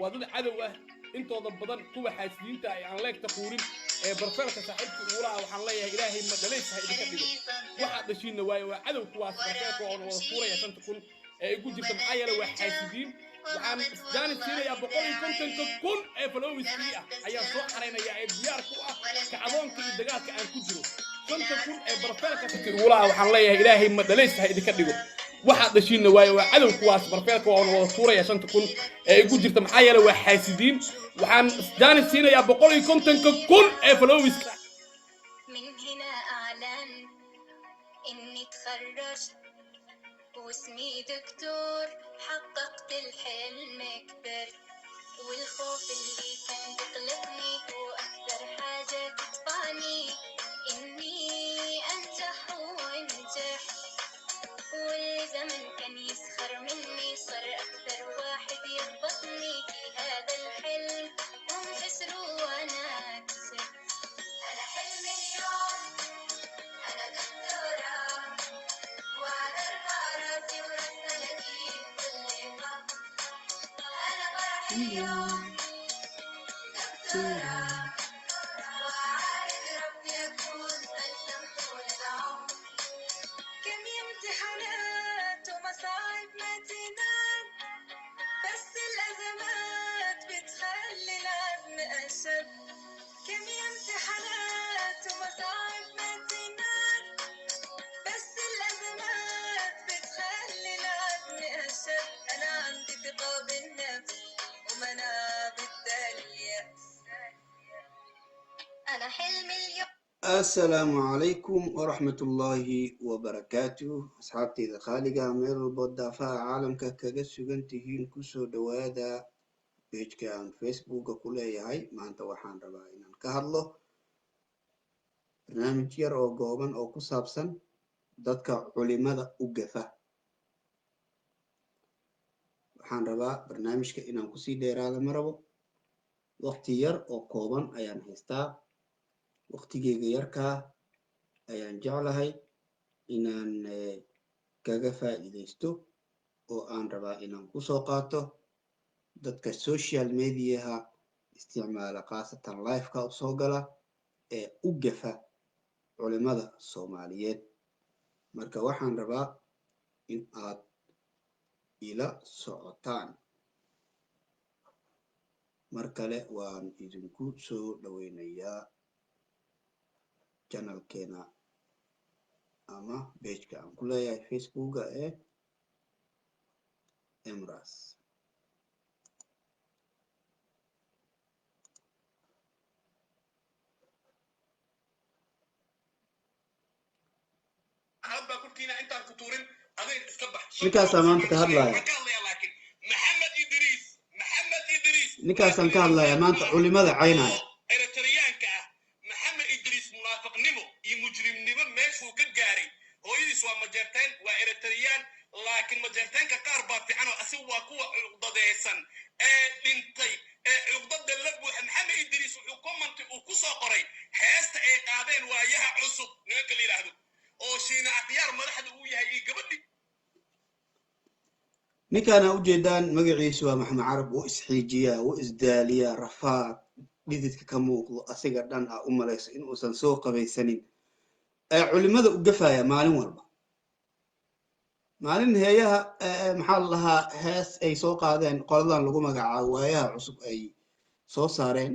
Waa dad cadow ah intooda badan, kuwa xaasidiinta ay aan leegta quurin ee profile-ka saaxiibka ugula ah. Waxaan leeyahay, Ilaahay ma dhalays ha idinka dhigo, waxaad dhashiinna waaye. Waa cadow kuwaas. Profile-ka oona wada tuuraya 5000 ee igu jirta, maxaa yeelay waa xaasidiin. Waxaan jaanis siinayaa 150,000 ee followers-kii ah ayaan soo xaraynayaa ee diyaar ku ah kacdoonka iyo dagaalka aan ku jiro. 5000 ee profile-ka ugula ah, waxaan leeyahay, Ilaahay ma dhalays ha idinka dhigo, waxaad dhashiinna waaye. Waa cadow kuwaas. Profile-ka oona wada tuuraya 5000 ee igu jirta, maxaa yeelay waa xaasidiin. Waxaan jaanis siinayaa 150,000 ee followers-ka. من هنا أعلن إني تخرجت واسمي دكتور، حققت الحلم، كبرت، والخوف اللي كان بقلقني وأكثر حاجة تدفعني إني أنجح وأنجح، واللي زمن كان يسخر مني صار أكثر واحد يربطني في هذا الحلم. هم خسروا وأنا كسبت. أنا حلمي اليوم أنا دكتورة، وأنا أرفع راسي وراسنا أجيب كل فخر. أنا فرحي اليوم دكتورة، وأعاهد ربي أكون بلسم طول العمر. كم امتحانات ومصاعب ما تنام، بس الأزمات بتخلي العزم أشد. كم امتحانات ومصاعب ما تنام، بس الأزمات بتخلي العزم أشد. أنا عندي ثقة بالنفس ومناعة ضد اليأس. أنا حلمي اليوم Asalaamu calaykum waraxmatullaahi wabarakaatuh. Asxaabteyda qaaliga, meel walbo daafaha caalamka kaga sugan tihiin, kusoo dhowaada page-ka aan Facebooka ku leeyahay. Maanta waxaan rabaa inaan ka hadlo barnaamij yar oo gooban oo ku saabsan dadka culimada u gafa. Waxaan rabaa barnaamijka inaan kusii dheeraado ma rabo. Waqti yar oo kooban ayaan haystaa. Waqtigeyga yarkaa ayaan jeclahay inaan kaga faa'iidaysto oo aan rabaa inaan kusoo qaato dadka social media-ha isticmaala, khaasatan live-ka usoo gala ee u gafa culimada Soomaaliyeed. Marka waxaan rabaa in aad ila socotaan. Mar kale waan idinku soo dhoweynayaa channel-keena ama page-ka aan ku leeyahay Facebooka ee Emras. Baa korkiina intaan ku tuurin, adiga iska bax. Ninkaasaa maanta ka hadlaya. Waxaan ka hadlayaa laakiin Maxamed Idriis, Maxamed Idriis. Ninkaasaan ka hadlaya maanta, culimada caynaya. Eritriyaanka ah Maxamed Idriis, munaafiqnimo iyo mujrimnimo meeshuu ka gaaray. Hooyadiis waa Majeerteen, waa Eritriyaan, laakiin Majeerteenka qaar baa fiican oo asiga waa kuwa cuqdadeysan ee dhintay ee cuqdada la buuxa. Maxamed Idriis wuxuu comment-i uu ku soo qoray heesta ay qaadeen Waayaha Cusub nimanka la yidhaahdo oo Shiina Akhyaar madaxda uu yahay iyo gabadhii. Ninkaana ujeedaan, magaciisu waa Maxamed Carab. Wuu isxiijiyaa, wuu isdaaliyaa, rafaad dhididka ka muuqdo, asiga dhan ah u malayso in uusan soo qabaysanin, ee culimada u gafaya maalin walba. Maalin heeyaha, maxaa la dhahaa, hees ay soo qaadeen qoladan lagu magacaabo Waayaha Cusub ay soo saareen,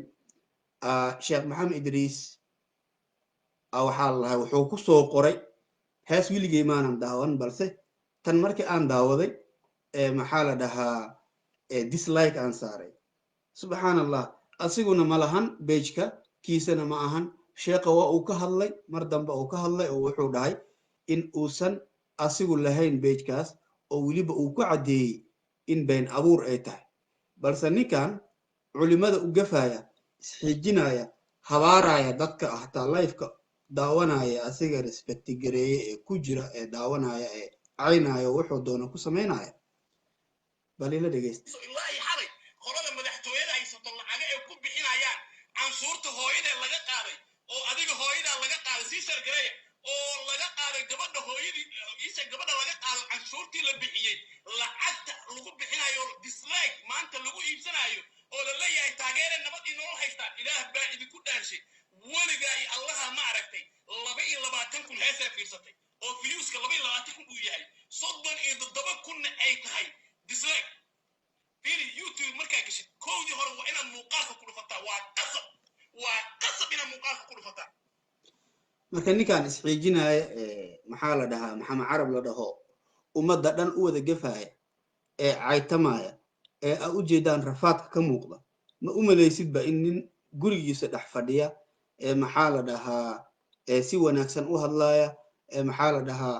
Sheekh Maxamed Idriis waxaa la dhahaa wuxuu ku soo qoray hees. Weligay maanan daawan, balse tan markii aan daawaday, maxaa la dhahaa, dislike aan saaray. Subxaan Allah, asiguna ma lahan page-ka, kiisana ma ahan. Sheekha waa uu ka hadlay mar dambe, uu ka hadlay oo wuxuu dhahay in uusan asigu lahayn page-kaas, oo weliba uu ku caddeeyey in been abuur ay tahay. Balse ninkan culimada u gafaya, isxiijinaya, habaaraya dadka hataa live-ka daawanaya, asiga respect gareeye ee ku jira ee daawanaya ee caynaya, wuxuu doona ku samaynaya. Bal ila dhegeysta. Ilaa iyo xalay qolada madaxtooyada haysato lacaga ay ku bixinayaan canshuurta hooyadee laga qaaday oo adiga hooyadaa laga qaaday, sii shargareeya, oo laga qaaday gabadha hooyadii isha gabadha laga qaado, canshuurtii la bixiyey, lacagta lagu bixinayo dislike maanta lagu iibsanayo. Taageere nabad iyo nolol haystaan. Ilaah baa idinku dhaarshay, weligaa iyo Allaha ma aragtay 22,000 heesaa fiirsatay oo viewska 22,000 uu yahay, 37,000-na ay tahay dislike? Fiiri, YouTube markaa geshid, kowdii hore waa inaad muuqaalka ku dhufataa. Waa qasab, waa qasab inaad muuqaalka ku dhufataa. Marka ninkan isxiijinaya, maxaa la dhahaa, Maxamed Carab la dhaho, ummadda dhan u wada gefaya ee caytamaya ee a u jeedaan rafaadka ka muuqda, ma u malaysidba in nin gurigiisa dhex fadhiya ee, maxaa la dhahaa, ee si wanaagsan u hadlaya ee, maxaa la dhahaa,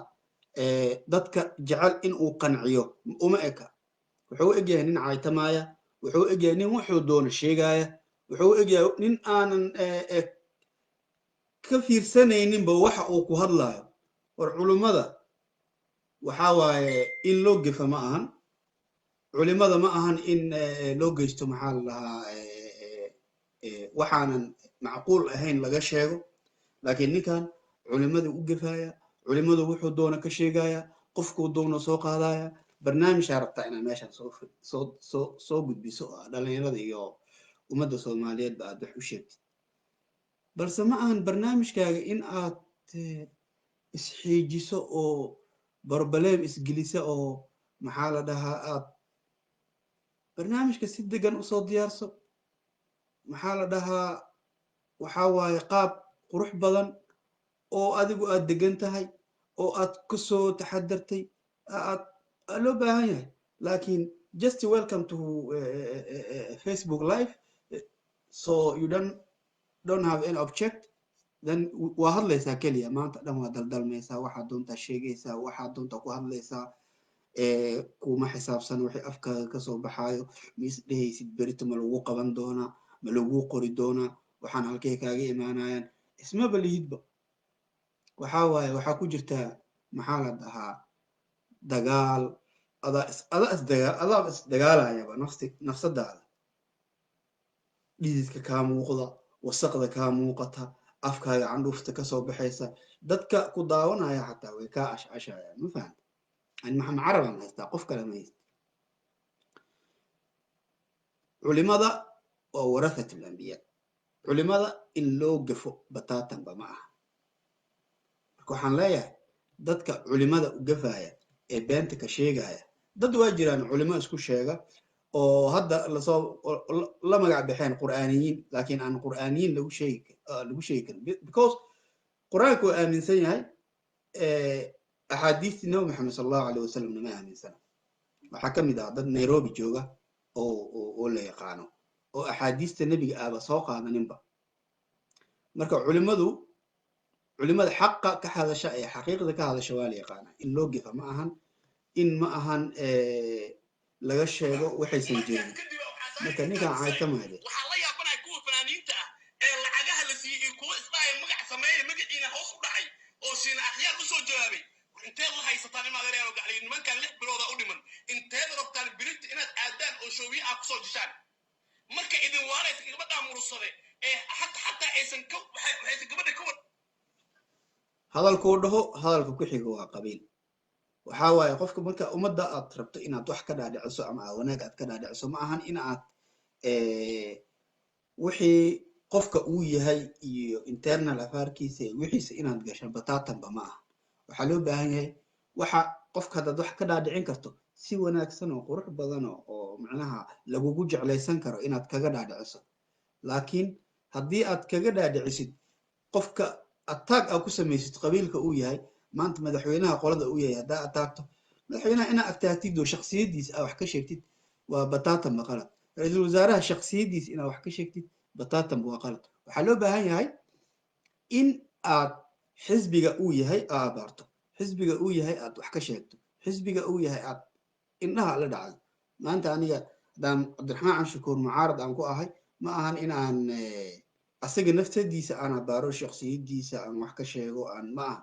dadka jecel in uu qanciyo uma eka. Wuxuu u egyahay nin caytamaya, wuxuu u egyahay nin wuxuu doono sheegaya, wuxuu u egyahay nin aanan ka fiirsanayninba waxa uu ku hadlayo. War culummada waxaa waaye in loo gefa ma ahan, culimada ma ahan in loo geysto, maxaa la dhahaa, waxaanan macquul ahayn laga sheego. Laakiin ninkan culimada u gefaya, culimadu wuxuu doono ka sheegaya, qofkuu doono soo qaadaya. Barnaamijaa rabtaa inaad meeshan soo gudbiso oo dhalinyarada iyo ummadda Soomaaliyeed ba aad wax u sheegtid, balse ma ahan barnaamijkaaga in aad isxiijiso oo problem isgelisa oo, maxaa la dhahaa, aad barnaamijka si degan usoo diyaarso. Maxaa la dhahaa, waxaa waaye qaab qurux badan oo adigu aad degan tahay oo aad kasoo taxadartay aad loo baahan yahay. Laakiin just welcome to Facebook Live, so you don't have any object, then waa hadlaysaa keliya maanta dhan, waa daldalmaysaa, waxaad doontaa sheegaysaa, waxaad doontaa ku hadlaysaa, kuma xisaabsan wixii afkaaga kasoo baxaayo. Ma is dhehaysid berito ma lagu qaban doonaa, ma lagu qori doonaa, waxaan halkee kaaga imaanayaan? Ismaba lihidba. Waxaa waaye waxaa ku jirtaa, maxaa la dhahaa, dagaal adaa is adaa isdagaa, adaa isdagaalayaba nafsi nafsadaada. Dhididka kaa muuqda, wasaqda kaa muuqata, afkaaga candhuufta kasoo baxaysa, dadka ku daawanaya xataa way kaa ashcashayaan. Ma fahanta? Ani Maxamed Carabaan haystaa, qof kale ma haysta. Culimada waa ورثة الأنبياء. Culimada in loo gafo bataatanba ma aha. Marka waxaan leeyahay dadka culimada u gafaya ee beenta ka sheegaya, dad waa jiraan culimo isku sheega oo hadda lasoo la magac baxeen Qur'aaniyiin, laakiin aan Qur'aaniyiin lagu sheegi karin, because Qur'aanku waa aaminsan yahay, axaadiistii Nabi Maxamed sal Allahu aleyh wasalamna ma aaminsana. Waxaa ka mid ah dad Nairobi jooga oo la yaqaano oo axaadiista nebiga aaba soo qaadaninba. Marka culimadu, culimada xaqa ka hadasha ee xaqiiqda ka hadasha waa la yaqaanaa. In loo gefa ma ahan, in ma ahan laga sheego waxaysan jirin. Marka ninkan caytamahde. Waxaa la yaabanahay kuwa fanaaniinta ah ee lacagaha la siiyey iyo kuwa isdhahaya magac sameeya, magaciina hoos u dhacay oo Shiina Akhyaar usoo jawaabay. Inteed la haysataan imaad adeero gacliyo? Nimankan 6 bilooda u dhiman, inteed rabtaan birinta inaad aadaan oo shoobiye aad kusoo jishaan? Marka idin waaraysa gabadhaa Murursade ee xataa aysan ka waxaysan gabadha ka war Hadalkuu dhaho, hadalka ku xiga waa qabiil. Waxaa waaye qofka marka ummadda aad rabto inaad wax ka dhaadhiciso ama aad wanaag aad ka dhaadhiciso, ma ahan in aad wixii qofka uu yahay iyo internal affairkiisa iyo wixiisa inaad gasho bataatanba ma aha. Waxaa loo baahan yahay waxa qofka haddaad wax ka dhaadhicin karto, si wanaagsan oo qurux badan oo macnaha lagugu jeclaysan karo inaad kaga dhaadhiciso. Laakiin haddii aad kaga dhaadhicisid qofka attack aad ku samaysid qabiilka uu yahay, maanta madaxweynaha qolada uu yahay haddaa attackto, madaxweynaha inaa attackgtid oo shaksiyadiisa aa wax ka sheegtid waa bataatanba qalad. Ra-iisul wasaaraha shaksiyadiisa inaad wax ka sheegtid bataatanba waa qalad. Waxaa loo baahan yahay in aad xisbiga uu yahay aa abaarto, xisbiga uu yahay aad wax ka sheegto, xisbiga uu yahay aad indhaha la dhacdo. Maanta aniga haddaan Cabdiraxmaan Canshakuur mucaarad aan ku ahay, ma ahan in aan asaga naftadiisa aan abaaro, shaksiyadiisa aan wax ka sheego aan ma aha,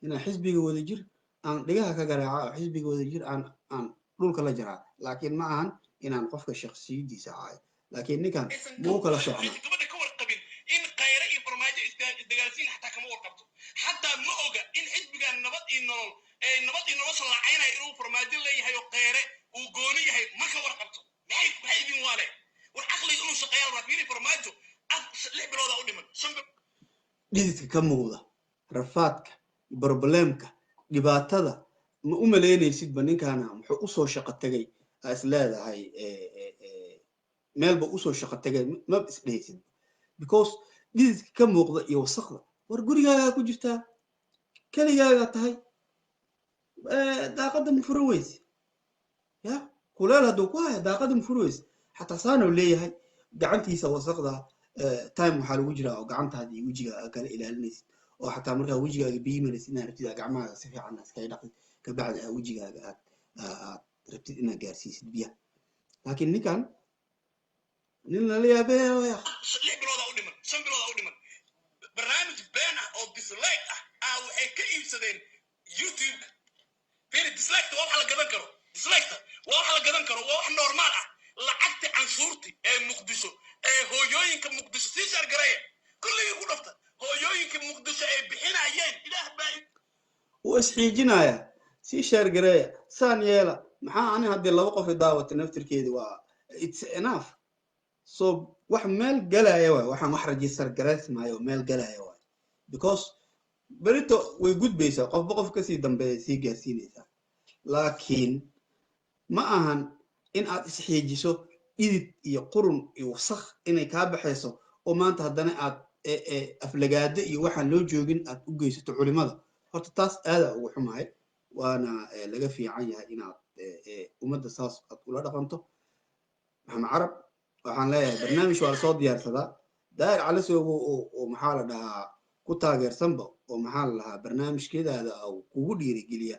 inaan xisbiga Wadajir aan dhigaha ka garaaca oo xisbiga Wadajir aan dhulka la jaraa, laakiin ma ahan inaan qofka shaksiyadiisa caayo. Laakiin ninkan muu kala socna. Gabadha ka warqabin in Khayre iyo Farmaajo isdagaalsiin, xataa kama warqabto, xataa ma oga in xisbigan Nabad iyo Nolol ee Nabad iyo Nolosha lacaynaya inuu Farmaajo leeyahay oo Khayre uu gooni yahay, ma ka warqabto. Maxay idin waale? War caqliga inuu Inuu shaqeeyaa la rabaa. Fiiri Farmaajo, 6 biloodaa u dhiman, 5 bilood. Dhididka ka muuqda, rafaadka, problemka, dhibaatada, ma u malaynaysidba ninkaana muxuu usoo shaqo tegay. Aa is leedahay meelba usoo shaqo tegay, ma isdhehaysid, because dhididka ka muuqda iyo wasaqda. War gurigaagaa ku jirtaa, keligaagaa tahay, daaqadda ma furo weyse ya kuleel hadduu ku haya, daaqadda ma furo weyse. Xataa saanuu leeyahay gacantiisa wasaqda. Time waxaa lagu jiraa oo gacantaada iyo wejigaaga kala ilaalinaysid, oo xataa markaa wejigaaga biyo maraysid inaad rabtid aad gacmahaaga si fiican iskaga dhaqid, kabacdi aa wejigaaga aad rabtid inaad gaarsiisid biyaha. Laakiin ninkan nin lala yaabee. 6 biloodaa u dhiman, 5 biloodaa u dhiman. Barnaamij been ah oo dislike ah waxay ka iibsadeen YouTube. Fiiri, dislike waa wax la gadan karo, dislike waa wax la gadan karo, waa wax normal ah. Lacagta canshuurti ee Muqdisho, ee hooyooyinka Muqdisho sii shaargareeya, kulligii ku dhafta, hooyooyinka Muqdisho ay bixinayeen, Ilaah baa Wuu isxiijinayaa. Sii shaargareeya, saan yeela. Maxaa ani haddii laba qof i daawata naftirkeedi waa it's enough. So wax meel galaya waay, waxaan wax register garaysmaayo meel galaya waay, because berito way gudbaysaa, qofba qof kasii dambeeya sii gaarsiinaysaa. Laakiin ma ahan in aad isxiijiso, dhidid iyo qurun iyo wasakh inay kaa baxayso, oo maanta haddana aad aflagaado iyo waxaan loo joogin aad u geysato culimada. Horta taas aadaa ugu xumahay, waana laga fiican yahay inaad ummadda saas aad ula dhaqanto. Maxamed Carab waxaan leeyahay, barnaamij waa lasoo diyaarsadaa. Daahir Calasogo oo maxaa la dhahaa ku taageersanba, oo maxaa la dhahaa barnaamijkeedaada uu kugu dhiirigeliya,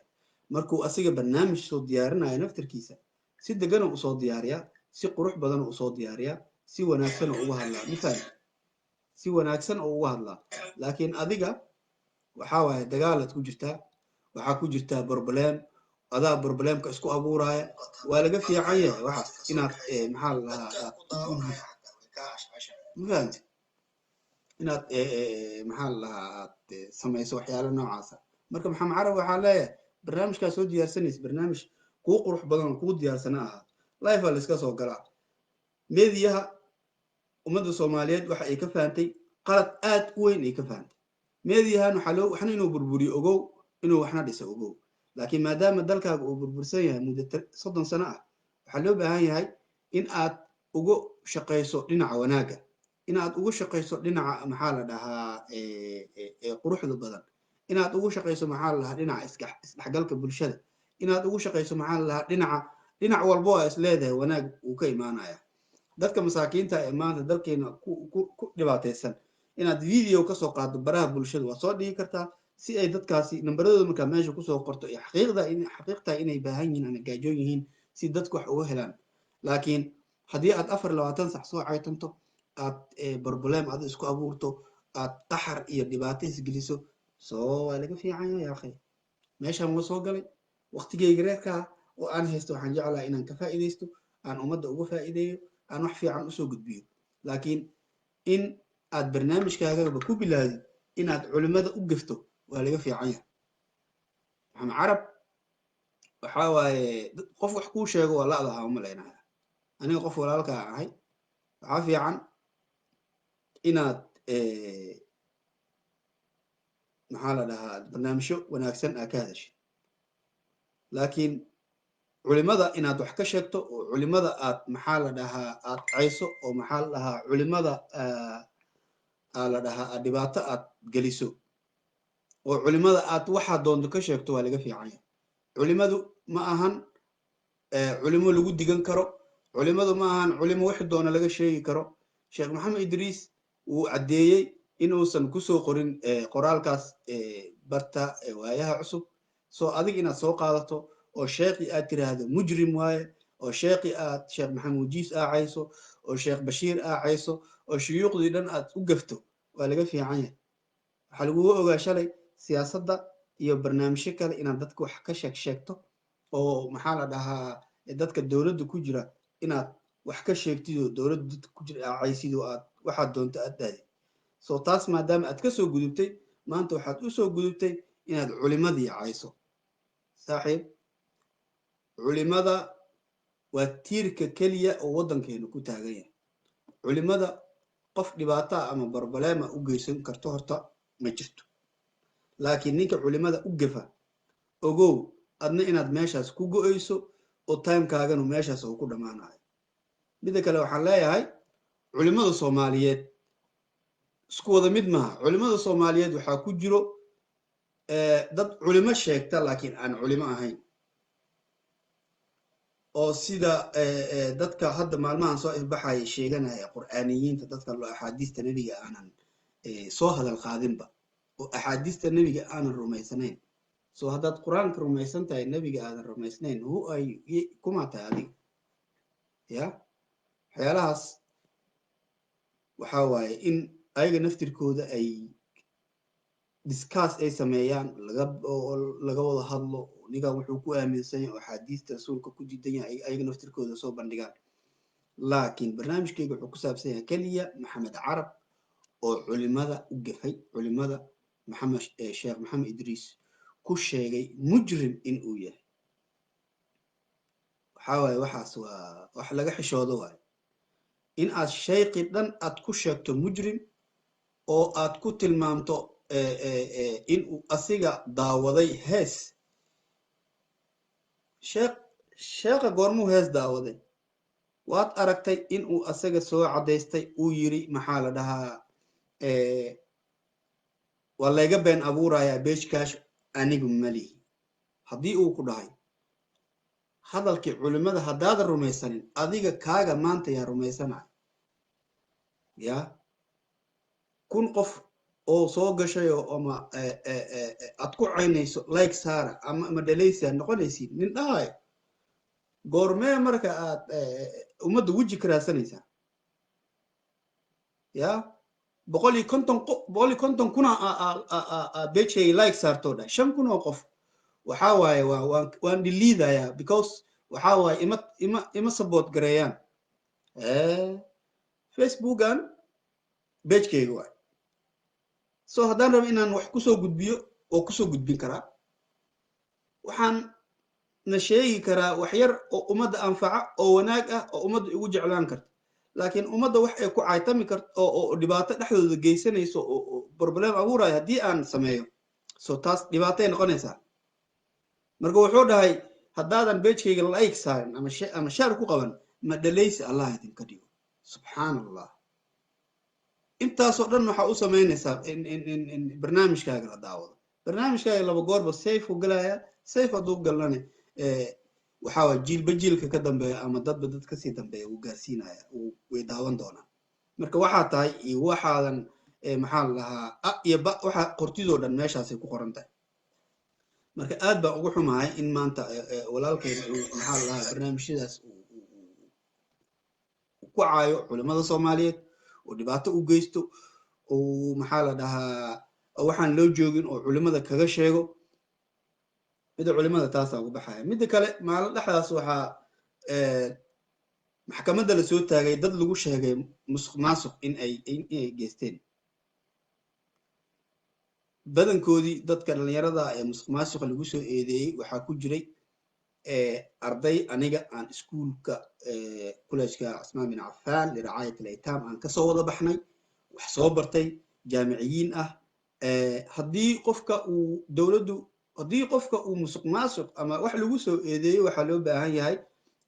markuu asiga barnaamij soo diyaarinayo naftirkiisa si degana usoo diyaariyaa, si qurux badan usoo diyaariyaa, si wanaagsan oo uga hadlaa, misaal si wanaagsan oo uga hadlaa. Laakiin adiga waxaa waaye dagaalaad ku jirtaa, waxaa ku jirtaa problem, adaa problemka isku abuuraya. Waa laga fiican yahay waxaas inaad maxaa la dhahaa aad u gudbiso, ma fahamti? Inaad maxaa la dhahaa aad samayso waxyaalo noocaasa. Marka Maxamed Carab waxaa leeyahay, barnaamijkaa soo diyaarsanaysa barnaamij kuu qurux badan oo kuu diyaarsana ahaa. Live aa la iska soo galaa. Mediyaha ummadda Soomaaliyeed waxa ay ka fahantay qalad aad u weyn ay ka fahantay. Mediyahan waxaa loo waxna inuu burburiyo ogow, inuu waxna dhiso ogow. Laakiin maadaama dalkaaga uu burbursan yahay muddo 30 sano ah, waxaa loo baahan yahay in aad uga shaqayso dhinaca wanaagga, inaad uga shaqayso dhinaca maxaa la dhahaa quruxda badan, inaad ugu shaqayso maxaa la dhahaa dhinaca isdhexgalka bulshada, inaad ugu shaqayso maxaa la dhahaa dhinaca dhinac walbo aa is leedahay wanaag uu ka imaanaya. Dadka masaakiinta ee maanta dalkeena ku dhibaataysan inaad video kasoo qaado baraha bulshada waa soo dhigi kartaa, si ay dadkaasi nambaradooda markaa meesha kusoo qorto iyo xaqiiqda in xaqiiqtahay inay baahan yihiin ama gaajoon yihiin, si dadku wax uga helaan. Laakiin haddii aad 24 sac soo caytanto, aad problem aad isku abuurto, aad qaxar iyo dhibaato isgeliso, soo waa laga fiican yahay. Akhi, meeshaan waa soo galay waqtigeyga reerkaa oo aan haysto, waxaan jeclahay inaan ka faa'iidaysto, aan ummadda uga faa'iideeyo, aan wax fiican usoo gudbiyo. Laakiin in aad barnaamijkaagaba ku bilaadid inaad culimmada u gefto waa laga fiican yahay. Maxamed Carab waxaa waaye qof wax kuu sheego waa la'daha uma leynaya. Aniga qof walaalkaa ahay, waxaa fiican inaad maxaa la dhahaa barnaamijyo wanaagsan aa ka hadashid. Laakiin culimada inaad wax ka sheegto, oo culimada aad maxaa la dhahaa aad cayso, oo maxaa la dhahaa culimada aa la dhahaa aad dhibaato aad geliso, oo culimada aad waxaad doonto ka sheegto, waa laga fiican yahay. Culimadu ma ahan culimo lagu digan karo, culimadu ma ahan culimo wixi doona laga sheegi karo. Sheekh Maxamed Idriis wuu caddeeyey inuusan kusoo qorin qoraalkaas barta Waayaha Cusub. Soo adig inaad soo qaadato oo sheekhi aad tiraahdo mujrim waaye, oo sheekhi aad Sheekh Maxamed Wajiis aa cayso, oo Sheekh Bashiir aa cayso, oo shuyuuqdii dhan aad u gafto, waa laga fiican yahay. Waxaa laguga ogaa shalay siyaasadda iyo barnaamijyo kale inaad dadka wax ka sheeg sheegto, oo maxaa la dhahaa dadka dowladda ku jira inaad wax ka sheegtid, oo dowladda dadka ku jira aa caysid, oo aad waxaad doonto aad daadid. So taas maadaama aad ka soo gudubtay, maanta waxaad u soo gudubtay inaad culimadii cayso. Saaxiib, culimada waa tiirka keliya oo waddankeenu ku taagan yahay. Culimada qof dhibaataa ama barbaleema u geysan karto horta ma jirto, laakiin ninka culimada u gefa, ogow adna inaad meeshaas ku go'ayso oo timekaaganu meeshaas uu ku dhammaanayo. Midda kale, waxaan leeyahay culimada Soomaaliyeed isku wada mid maaha. Culimada Soomaaliyeed waxaa ku jiro dad culimo sheegta laakiin aan culimo ahayn, oo sida dadka hadda maalmahan soo ifbaxaya sheeganaya qur'aaniyiinta, dadka loo axaadiista nebiga aanan soo hadal qaadinba oo axaadiista nebiga aanan rumaysanayn. So haddaad Qur-aanka rumaysan tahay, nebiga aadan rumaysnayn, who are you? Kumaa tahay adiga? Ya waxyaalahaas waxaa waaye in ayaga naftirkooda ay discuss ay sameeyaan, laga wada hadlo ninkan wuxuu ku aaminsan yahay oo axaadiista rasuulka ku diidan yahay, ayaga naftirkooda soo bandhigaan. Laakiin barnaamijkeyga wuxuu ku saabsan yahay keliya Maxamed Carab oo culimada u gafay, culimada Maxamed, Sheekh Maxamed Idriis ku sheegay mujrim in uu yahay. Waxaa waaye waxaas waa wax laga xishoodo waaye, in aad shayqi dhan aad ku sheegto mujrim oo aad ku tilmaamto in uu asiga daawaday hees. Sheekh, sheekha goormuu hees daawaday? Waad aragtay in uu asaga soo caddaystay, uu yiri, maxaa la dhahaa, waa layga been abuurayaa, page-kaas anigu malihi. Haddii uu ku dhahay hadalkii culimmada haddaadan rumaysanin, adiga kaaga maanta yaa rumaysanaya? Ya 1000 qof oo soo gashayo ama aad ku caynayso, like saara ama dhalaysia noqonaysid nin dhahayo, goormee marka aad ummadda weji ka raadsanaysaa? Ya 150, 150 kuna page-ay like saartoo dhah, 5000 oo qof waxaa waaye waa waan dhiliidayaa, because waxaa waaye ima support gareeyaan. Facebookan page-kayga waay, so haddaan rabo inaan wax kusoo gudbiyo oo kusoo gudbin karaa, waxaan na sheegi karaa wax yar oo ummadda anfaca oo wanaag ah oo ummadda igu jeclaan karta. Laakiin ummadda wax ay ku caytami karto oo dhibaato dhexdooda geysanayso oo problem abuurayo haddii aan sameeyo, so taas dhibaatay noqonaysaa. Marka wuxuu dhahay, haddaadan page-kayga like saarin ama share ku qaban, ma dhalaysi Allah idinka dhigo. Subxaan Allah, intaasoo dhan waxaa u samaynaysaa in barnaamijkaaga la daawado. Barnaamijkaaga laba goorba safe u galaya. Safe hadduu galnane, waxaa waay jiilba jiilka ka dambeeya ama dadba dad kasii dambeeya wuu gaarsiinaya, way daawan doonaan. Marka waxaa tahay iyo waxaadan, maxaa la dhahaa, a iyo ba, waxa qortidoo dhan meeshaasay ku qoran tahay. Marka aad baan ugu xumahay in maanta walaalkeen uu, maxaa la dhahaa, barnaamijyadaas uu ku caayo culimada Soomaaliyeed oo dhibaato u geysto oo, maxaa la dhahaa, waxaan loo joogin oo culimada kaga sheego. Midda culimada taasaa ugu baxaya. Midda kale, maalin dhexdaas waxaa maxkamadda lasoo taagay dad lagu sheegay musuq maasuq in ay geysteen. Badankoodii dadka dhalinyarada ee musuq maasuqa lagu soo eedeeyey waxaa ku jiray arday aniga aan iskuulka kulejka Cusmaan bin Cafaan liracaayat alaytaam aan kasoo wada baxnay, wax soo bartay, jaamiciyiin ah. Haddii qofka uu dowladdu, haddii qofka uu musuq maasuq ama wax lagu soo eedeeyo, waxaa loo baahan yahay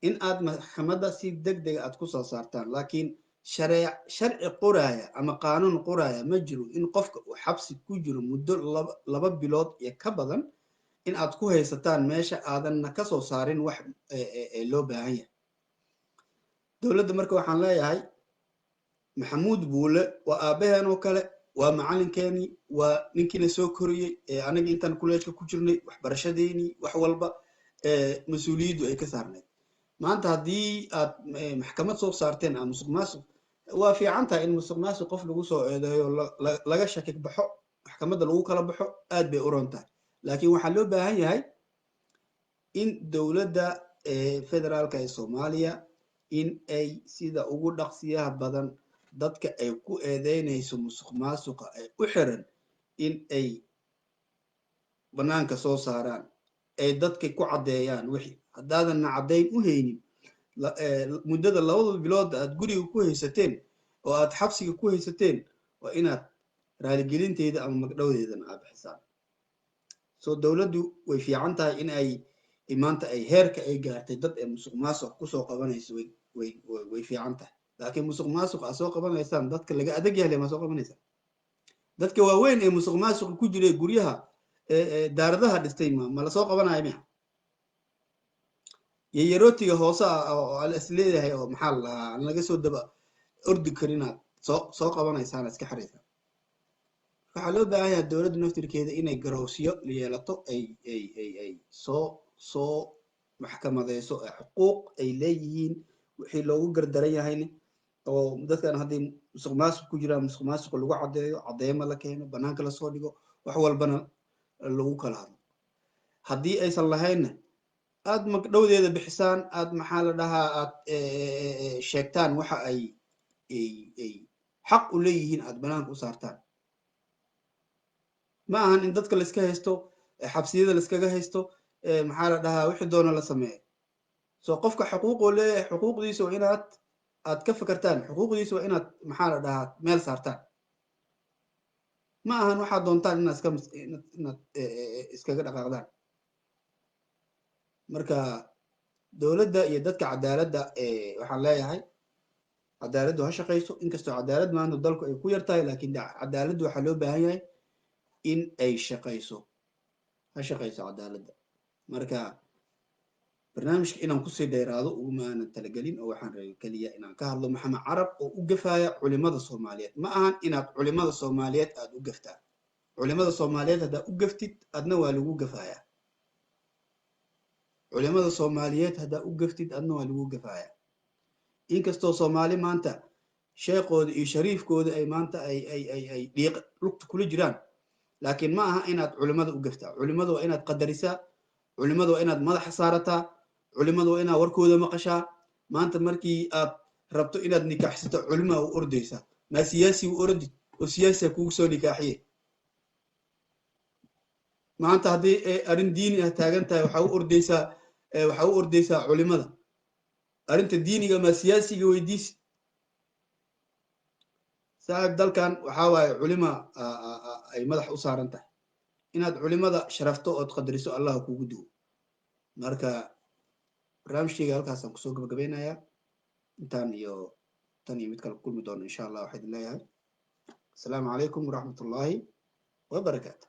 in aad maxkamadda si deg dega aad ku soo saartaan. Laakiin sharci qoraaya ama qaanuun qoraaya ma jiro in qofka uu xabsi ku jiro muddo 2 bilood iyo ka badan in aad ku haysataan meesha, aadanna ka soo saarin wax loo baahan yahay dowladda. Marka waxaan leeyahay, Maxamuud Buule waa aabbaheen oo kale, waa macalinkeenii, waa ninkiina soo koriyey ee anaga intaan kuleejka ku jirnay waxbarashadeenii wax walba mas-uuliyaddu ay ka saarnayd. Maanta haddii aad maxkamad soo saarteen ama musuq maasuq, waa fiican tahay in musuq maasuq qof lagu soo eedeeyo, laga shaki baxo, maxkamadda lagu kala baxo, aad bay u ron tahay. Laakiin waxaa loo baahan yahay in dowladda federaalka ee Soomaaliya in ay sida ugu dhaqsiyaha badan dadka ay ku eedeynayso musuq maasuqa ay u xiran in ay banaanka soo saaraan, ay dadka ku caddeeyaan wixii. Haddaadanna caddayn u haynin, muddada labada bilood aad guriga ku haysateen Oo aad xabsiga ku haysateen, waa inaad raaligelinteeda ama magdhowdeedana aad bixisaan. So dowladdu way fiican tahay in ay maanta ay heerka ay gaartay dad ee musuq maasuq kusoo qabanayso. Way fiican tahay, laakiin musuq maasuq aad soo qabanaysaan, dadka laga adag yahay ma soo qabanaysaan? Dadka waaweyn ee musuq maasuqa ku jiray, guryaha daaradaha dhistay, ma lasoo qabanayo miya? Yayarootiga hoose ah oo ala is leeyahay oo, maxaa la lahaa, aan laga soo daba ordi karinaad soo qabanaysaan, iska xiraysaan. Waxaa loo baahan yahay dowladda naftirkeeda inay garowsiyo yeelato, ay soo maxkamadeyso ee xuquuq ay leeyihiin wixii loogu gardaran yahayna, oo dadkan haddii musuq maasuq ku jiraan, musuq maasuq lagu caddeeyo, caddeemo la keeno, banaanka lasoo dhigo, wax walbana lagu kala hadlo. Haddii aysan lahaynna, aad magdhowdeeda bixisaan, aad, maxaa la dhahaa, aad sheegtaan waxa ay xaq u leeyihiin, aad banaanka u saartaan. Ma ahan in dadka laiska haysto, xabsiyada laiskaga haysto, maxaa la dhahaa, wixii doona la sameeyo. So qofka xuquuquu leeyahay, xuquuqdiisa waa inaad aad ka fikirtaan, xuquuqdiisa waa inaad, maxaa la dhahaa, meel saartaan. Ma ahan waxaad doontaan inaad iskaga dhaqaaqdaan. Marka dowladda iyo dadka cadaaladda waxaan leeyahay, cadaaladdu ha shaqayso. Inkastoo cadaalad maanta dalku ay ku yar tahay, laakiin cadaaladdu waxaa loo baahan yahay in ay shaqayso. Ha shaqayso cadaaladda. Marka barnaamijka inaan kusii dheeraado uguma aanan talagelin, oo waxaan rabay keliya inaan ka hadlo Maxamed Carab oo u gafaya culimada Soomaaliyeed. Ma ahan inaad culimada Soomaaliyeed aad u gaftaa. Culimada Soomaaliyeed haddaa u gaftid, adna waa lagu gafayaa. Culimada Soomaaliyeed haddaa u gaftid, adna waa lagu gafayaa. Inkastoo Soomaali maanta sheekooda iyo shariifkooda ay maanta ay dhiiq lugta kula jiraan, laakiin ma aha inaad culimada u gaftaa. Culimada waa inaad qadarisaa, culimada waa inaad madaxa saarataa, culimada waa inaad warkooda maqashaa. Maanta markii aad rabto inaad nikaaxsato, culima u ordaysaa. Maa siyaasi u ordid oo siyaasiga kugu soo nikaaxiye? Maanta haddii arrin diini ah taagan tahay, waxaa u ordaysaa culimada. Arrinta diiniga maa siyaasiga weydiisi? Saaxib, dalkan waxaa waaye culima ay madax u saaran tahay. Inaad culimada sharafto ood qadariso, Allah kugu duwo. Marka barnaamijkayga halkaasaan kusoo gabagabeynayaa. Intaan iyo tan iyo mid kale ku kulmi doono, insha Allah, waxaa idin leeyahay asalaamu calaykum waraxmat ullaahi wabarakaatu.